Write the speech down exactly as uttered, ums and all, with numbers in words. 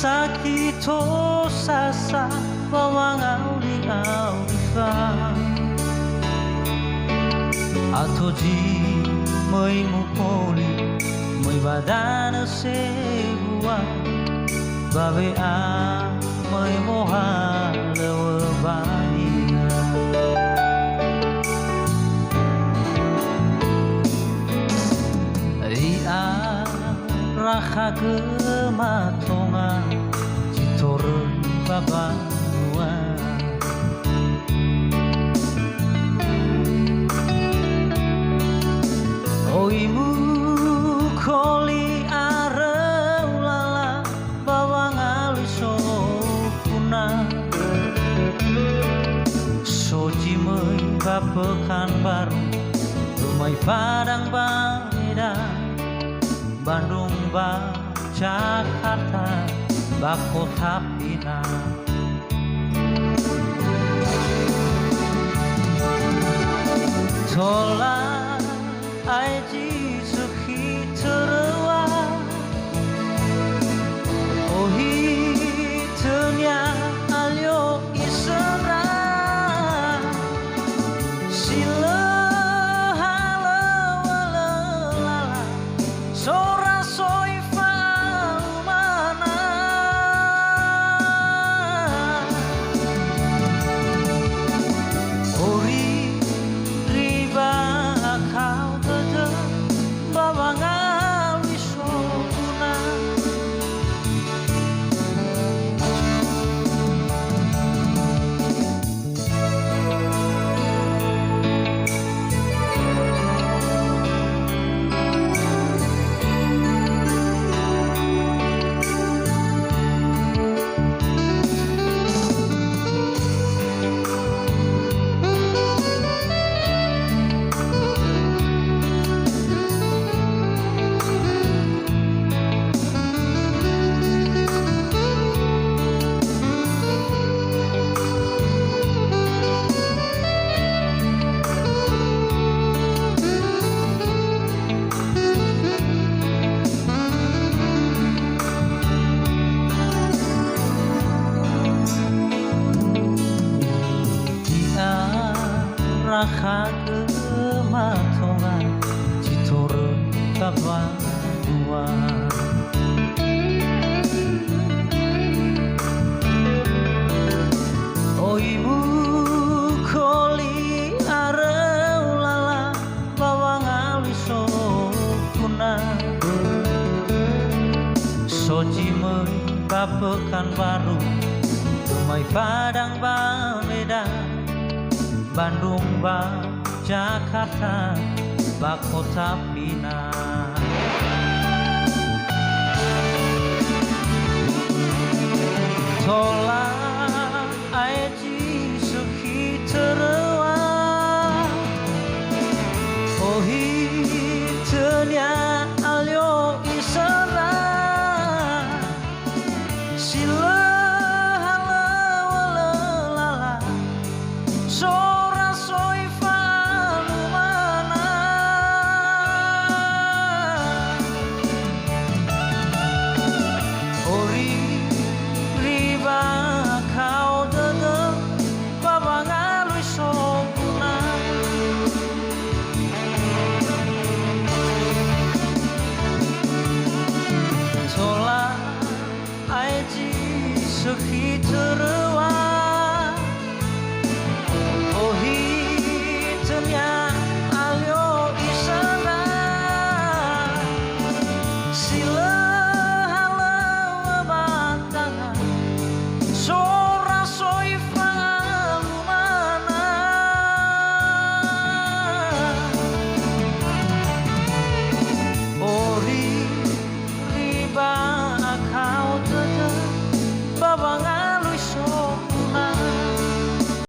Sakito sasa ba wangauli-aulifa. Ato zi möi mukoli, möi ba danö sebua, ba we'a möi mohalöŵö ba niha. I'a rakhagö matonga zi toröi ba banua. Oi mukoli aröu lala ba wangauli sofuna. So zi möi ba Pekanbaru, möi Padang ba Medan, Bandung ba Jakarta, ba kota Pina. Tola ae zi sökhi töröŵa, ohitönia alio isöndra. Si lö halöŵö lö lala, sorasoi fa'aumana. Ori riba akau dödö ba wangauli soguna. I'a rakhagö matonga zi toröi ba banua. Oi mukoli aröu lala ba wangauli soguna. So zi möi ba Pekanbaru, möi Padang ba Medan, Bandung ba Jakarta, ba kota Pina. Tola